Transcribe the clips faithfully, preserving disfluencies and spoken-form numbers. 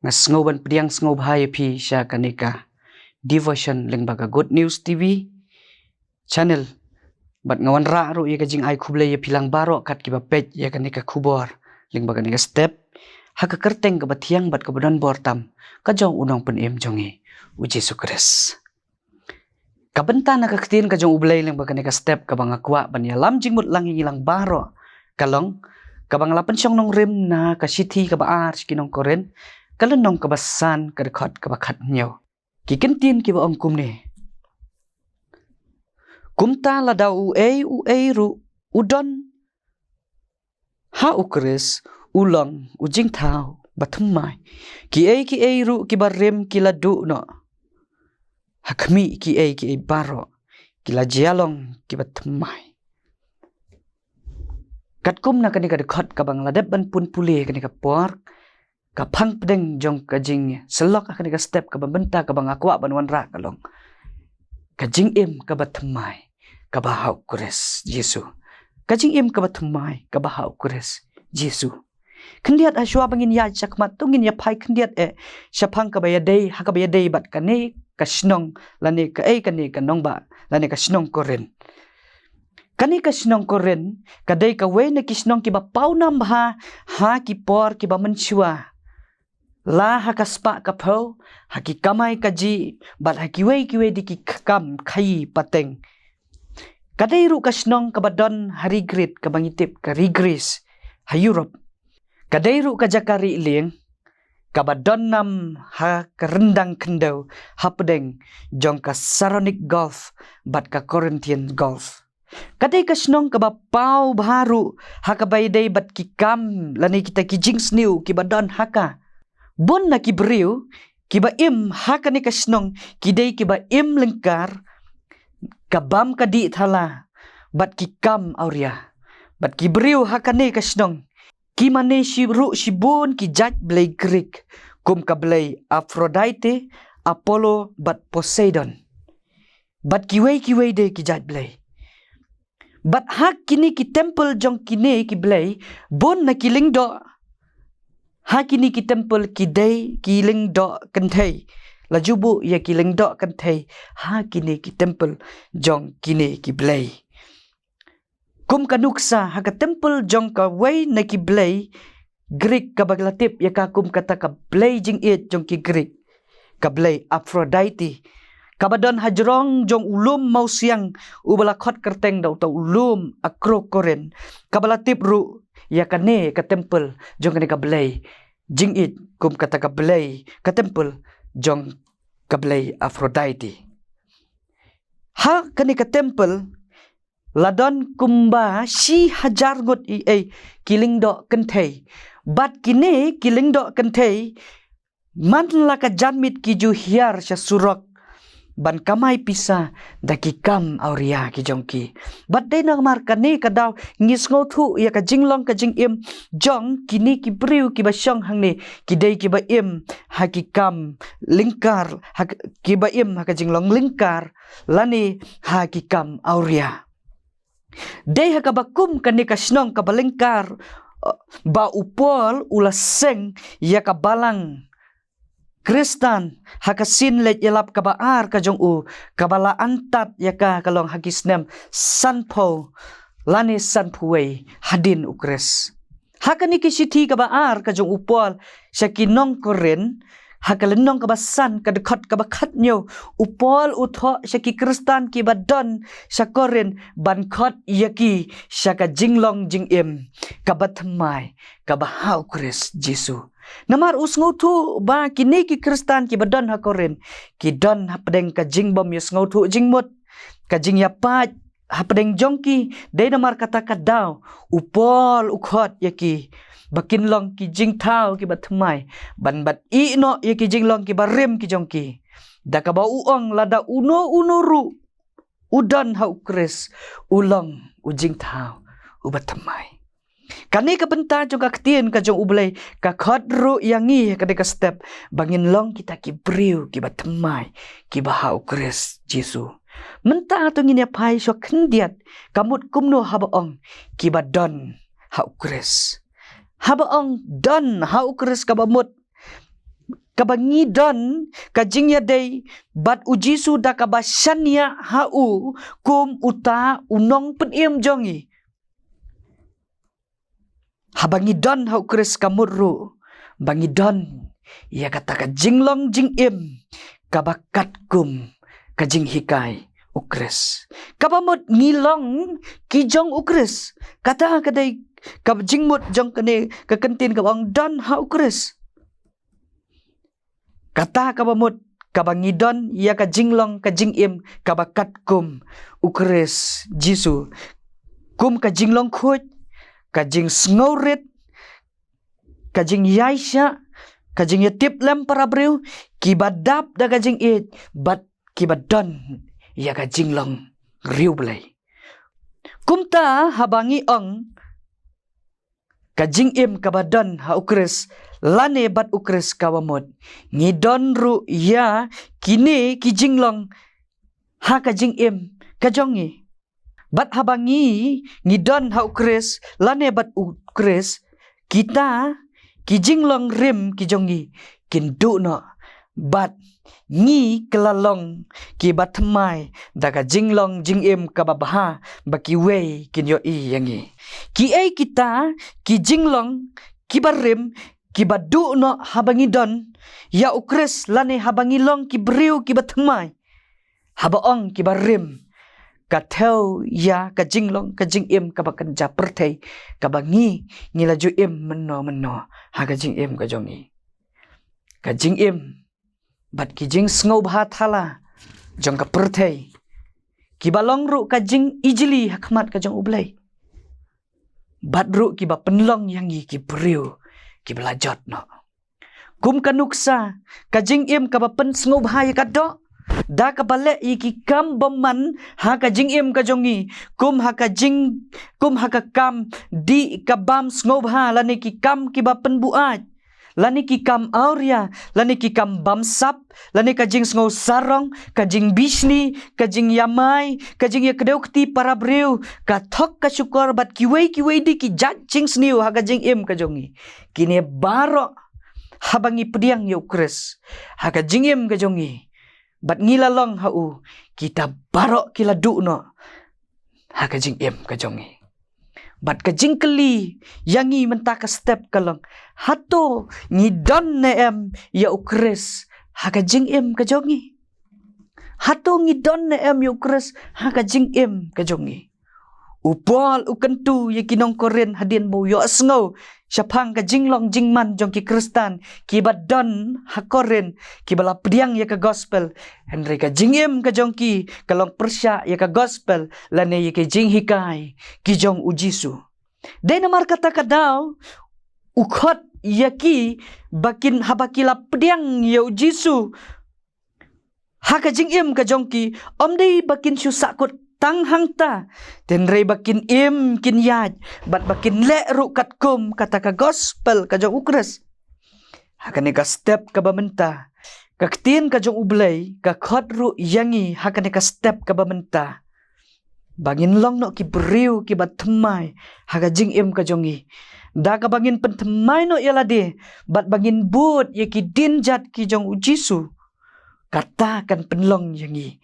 Nga sngew ban pdiang sngewbha ïa phi sha kane ka devotion lyngba ka Good News T V channel. Bad nga wanrah ruh ïa ka jingai khublei ïa phi lang baroh kat kiba peit ïa kane ka khubor lyngba kane ka step, ha ka kyrteng kaba thiang bad kaba don bor tam ka jong u Nongpynim jong ngi, u Jisu Khrist. Ka bynta na ka ktien ka jong U Blei lyngba kane ka step kaba nga kwah ban ïalam jingmut lang ïa ngi lang baroh ka long kaba nga la pynshong nongrim na ka shithi kaba ar sha ki nong Korinth, ka lynnong kaba san, ka dkhot kaba khathynñiew. Ki kyntien kiba ong kumne: Kumta lada uei uei ruh u don ha u Khrist, u long u jingthaw bathymmai. Kiei kiei ruh kiba rim ki la duh noh ha khmih kiei kiei baroh, ki la jia long kiba thymmai. Katkum na kane ka dkhot kaba nga la dep ban pun pule kane ka por, ka phang pdeng jong ka jingsyllok ha kane ka step kaba mynta kaba nga kwah ban wanrah ka long ka jingim kaba thymmai kaba ha u Khrist Jisu. Ka jingim kaba thymmai kaba ha u Khrist Jisu. Khyndiat, ha shuwa ba ngin ïaid shakhmat, to ngin ïa phai khyndiat eh shaphang kaba ïadei, ha kaba ïadei bad kane ka shnong lane kaei kane ka nongbah lane ka shnong Korinth. Kane ka shnong Korinth ka dei kawei na ki shnong kiba paw nam bha ha ki por kiba mynshuwa, la ha ka spah ka phew, ha ki kamai kajih bad ha kiwei kiwei de ki kam khaïi pateng. Ka dei ruh ka shnong kaba don ha ri Greece kaba ngi tip ka ri Greece ha Europe. Ka dei ruh ka jaka rieh lieng kaba don nam ha ka ryndang khyndew hapdeng jong ka Saronic Gulf bad ka Corinthian Gulf. Ka dei ka shnong kaba paw bha ruh ha kaba ïadei bad ki kam lane kita ki jingsniew kiba don ha ka. Bun na ki briew kiba im ha kane ka shnong ki dei kiba im lyngkar ka bam ka dih thala bad ki kam awria. Bad ki briew ha kane ka shnong ki mane shi ruh shibun ki jait blei Greek, kum ka blei Aphrodite, Apollo bad Poseidon. Bad kiwei kiwei de ki jait blei. Bad ha kine ki temple jong kine ki blei, bun na ki lyngdoh ha kine ki temple ki dei ki lyngdoh kynthei. La ju buh ïa ki lyngdoh kynthei ha kine ki temple jong kine ki blei. Kum ka nuksa ha ka temple jong kawei na ki blei Greek kaba la tip ïa ka kum kata ka blei jingïeit jong ki Greek, ka blei Aphrodite, kaba don ha jrong jong u lum mawsiang uba la khot kyrteng da uta u lum Acrocorinth, kaba la tip ruh ïa kane ka temple jong kane ka blei jingïeit kum kata ka blei, ka temple jong ka blei Aphrodite. Ha kane ka temple la don kumba shi hajar ngut i ei ki lyngdoh kynthei. Bad kine ki lyngdoh kynthei man la ka janmiet ki ju hiar sha surok ban kamai pisa da ki kam awria ki jong ki. Bad dei namar kane ka daw ngi sngewthuh ïa ka jinglong ka jingim jong kine ki briew kiba shong hangne, ki dei kiba im ha ki kam lyngkar, ha k-, kiba im ha ka jinglong lyngkar lane ha ki kam awria. Dei ha kaba kum kane ka shnong kaba lyngkar, eh, ba u Paul u la seng ïa ka balang Khristan ha ka sien leit ïalap kaba ar ka jong u, kaba la antad ïa ka ka long ha ki snem sanphew lane sanphew wei hadien u Khrist. Ha kane ka shithi kaba ar ka jong u Paul sha ki nong Korinth, ha ka lynnong kaba san, ka dkhot kaba khathynñiew, u Paul u thoh sha ki Khristan kiba don sha Korinth ban khot ïa ki sha ka jinglong jingim kaba thymmai kaba ha u Khrist Jisu. Namar u sngewthuh ba kine ki Khristan kiba don ha Korinth ki don hapdeng ka jingbym ïasngewthuh jingmut, ka jingïapait hapdeng jong ki. Dei namar kata ka daw u Paul u khot ïa ki ba kin long ki jingthaw kiba thymmai ban bat ïeh noh ïa ki jinglong kiba rim ki jong ki, da kaba u ong lada uno uno ruh u don ha u Khrist u long u jingthaw uba thymmai. Kane ka bynta jong ka ktien ka jong U Blei ka khot ruh ïa ngi ha kane ka step ba ngin long kita ki briew kiba thymmai kiba ha u Khrist Jisu. Mynta to ngin ïa phai shuwa khyndiat, ka mut kumno haba ong kiba don ha u Khrist. Haba ong don ha u Khrist kaba mut kaba ngi don ka jingïadei bad U Jisu da kaba shaniah ha u kum uta u nongpynim jong ngi. Haba ngi don ha U Khrist ka mut ruh ba ngi don ïa kata ka jinglong jingim kaba katkum ka jinghikai U Khrist. Kaba mut ngi long ki jong U Khrist. Kata ka dei ka jingmut jong kane ka kyntien kaba ong don ha U Khrist. Kata kaba mut kaba ngi don ïa ka jinglong ka jingim kaba katkum U Khrist Jisu. Kum ka jinglong khuid, ka jingsngewrit, ka jingïaishah, ka jingïatiplem para briew, kiba dap da ka jingïeit bad kiba don ïa ka jinglong riewblei. Kumta haba ngi ong ka jingim kaba don ha U Khrist lane bad U Khrist kaba mut, ngi don ruh ïa kine ki jinglong ha ka jingim ka jong ngi. Bad haba ngi ngi don ha U Khrist lane bad U Khrist, kita ki jinglong rim ki jong ngi kin duh noh bad ngi ki la long kiba thymmai da ka jinglong jingim kaba bha ba kiwei kin ïohi ïa ngi. Kiei kita ki jinglong kiba rim kiba duh noh haba ngi don ïa U Khrist lane haba ngi long ki briew kiba thymmai? Haba ong kiba rim, ka thew ïa ka jinglong ka jingim kaba kynja pyrthei kaba ngi ngi la ju im mynno mynno ha ka jingim ka jong ngi. Ka jingim bad ki jingsngewbha thala jong ka pyrthei kiba long ruh ka jingijli ha khmat ka jong U Blei. Bad ruh kiba pynlong ïa ngi ki briew kiba la jot noh. Kum ka nuksa, ka jingim kaba pynsngewbha ïa ka doh da kaba leh ïa ki kam bymman ha ka jingim ka jong ngi, kum ha ka jing kum ha ka kam dih ka bam sngewbha lane ki kam kiba pynbuaid, lane ki kam awria, lane ki kam bamsap, lane ka jingsngew sarong, ka jingbishni, ka jingïamai, ka jingïakdew kti para briew, ka thok ka shukor bad kiwei kiwei de ki jait jingsniew ha ka jingim ka jong ngi. Kine baroh haba ngi pdiang ïa U Khrist ha ka jingim ka jong ngi bad ngi la long ha u, kita baroh ki la duh noh ha ka jingim ka jong ngi. Bad ka jingkylli ïa ngi mynta ka step ka long, hato ngi don ne em ïa U Khrist ha ka jingim ka jong ngi? Hato ngi don ne em ïa U Khrist ha ka jingim ka jong ngi? U Paul u kyntu ïa ki nong Korinth hadien ba u ïohsngew shaphang ka jinglong jingman jong ki Khristan kiba don ha Korinth kiba la pdiang ïa ka gospel, hynrei ka jingim ka jong ki ka long pyrshah ïa ka gospel lane ïa ka jinghikai ki jong U Jisu. Dei namar kata ka daw u khot ïa ki ba kin, haba ki la pdiang ïa U Jisu ha ka jingim ka jong ki, ym dei ba kin shu sahkut tang hangta, hynrei ba kin im kin ïaid bad ba kin leh ruh katkum kata ka gospel ka jong U Khrist. Ha kane ka step kaba mynta, ka ktien ka jong U Blei ka khot ruh ïa ngi ha kane ka step kaba mynta ba ngin long noh ki briew kiba thymmai ha ka jingim ka jong ngi, da kaba ngin pynthymmai noh ïa lade bad ba ngin bud ïa ki dienjat ki jong U Jisu. Kata kan pynlong ïa ngi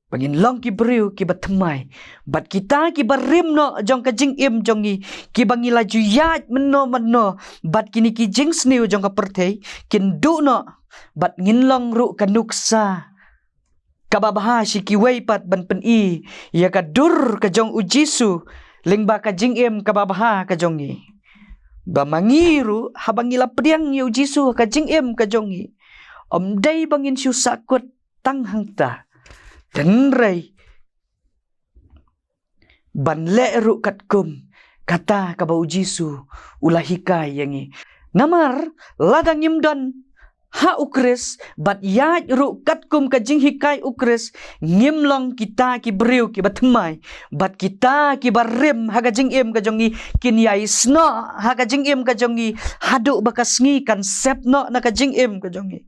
ba ngin long ki briew kiba thymmai. Bad kita kiba rim noh jong ka jingim jong ngi, kiba ngi la ju ïaid mynno mynno bad kine ki jingsniew jong ka pyrthei, kin duh noh bad ngin long ruh ka nuksa kaba bha sha kiwei pat ban pyni ïa ka dur ka jong U Jisu lyngba ka jingim kaba bha ka jong ngi. Ba ma ngi ruh haba ngi la pdiang ïa U Jisu ha ka jingim ka jong ngi, ym dei ba ngin shu sahkut tang hangta, hynrei ban leh ruh katkum kata kaba U Jisu u la hikai ïa ngi. Namar lada ngim don ha U Khrist bad ïaid ruh katkum ka jinghikai U Khrist, ngim long kita ki briew kiba thymmai. Bad kita kiba rim ha ka jingim ka jong ngi kin ïai snoh ha ka jingim ka jong ngi haduh ba ka sngi kan sep noh na ka jingim ka jong ngi.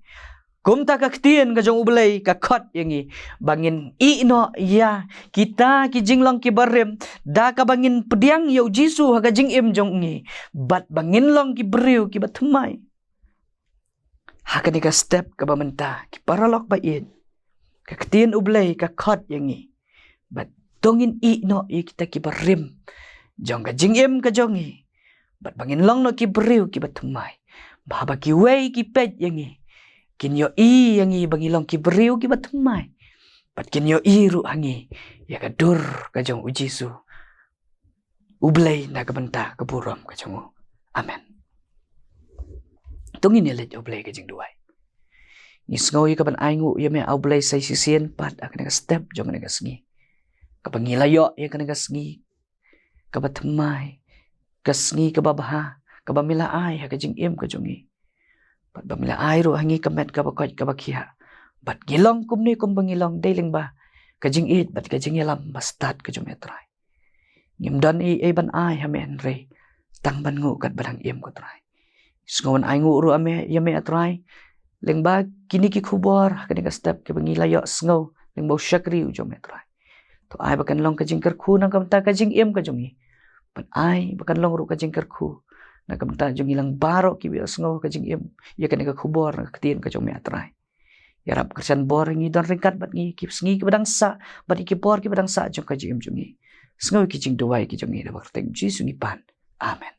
Kumta ka ktien ka jong U Blei ka khot ïa ngi ba ngin ïeh noh ïa kita ki jinglong kiba rim da kaba ngin pdiang ïa U Jisu ha ka jingim jong ngi, bad ba ngin long ki briew kiba thymmai. Ha kane ka step kaba mynta, ki paralok ba ïeit, ka ktien U Blei ka khot ïa ngi ba to ngin ïeh noh ïa kita kiba rim jong ka jingim ka jong ngi, bad ba ngin long noh ki briew kiba thymmai, ba haba kiwei ki peit ïa ngi, kin ïohi ïa ngi ba ngi long ki briew kiba thymmai, bad kin ïohi ruh ha ngi ïa ka dur ka jong U Jisu U Blei na ka bynta ka burom ka jong u. Amen. To ngin ïa leit ha U Blei ka jingduwai. Ngi sngew ïa ka ban ainguh ïa me A Blei sa shisien pat ha kane ka step jong kane ka sngi, kaba ngi la ïoh ïa kane ka sngi kaba thymmai, ka sngi kaba bha kaba me la ai ha ka jingim ka jong ngi, bad ba me la ai ruh ha ngi ka met kaba koit kaba khiah, bad ngi long kumne kumba ngi long dei lyngba ka jingïeit bad ka jingïalam ba stad ka jong me A Trai. Ngim don ei ei ban ai ha me hynrei tang ban nguh katba dang im, ko Trai. Sngew ban ainguh ruh ïa me A Trai lyngba kine ki khubor ha kane ka step kaba ngi la ïohsngew lyngba u shakri u jong me A Trai. To ai ba kan long ka jingkyrkhu na ka bynta ka jingim ka jong ngi, bad ai ba kan long ruh ka jingkyrkhu na ka bynta jong ngi lang baroh kiba ïohsngew ka jingim ïa kane ka khubor na ka ktien ka jong me A Trai. Ïarap kyrshan bor ngi don ryngkat bad ngi ki sngi kiba dang sah bad ki por kiba dang sah jong ka jingim jong ngi. Sngew ki jingduwai ki jong ngi da ba kyrteng Jisu ngi pan. Amen.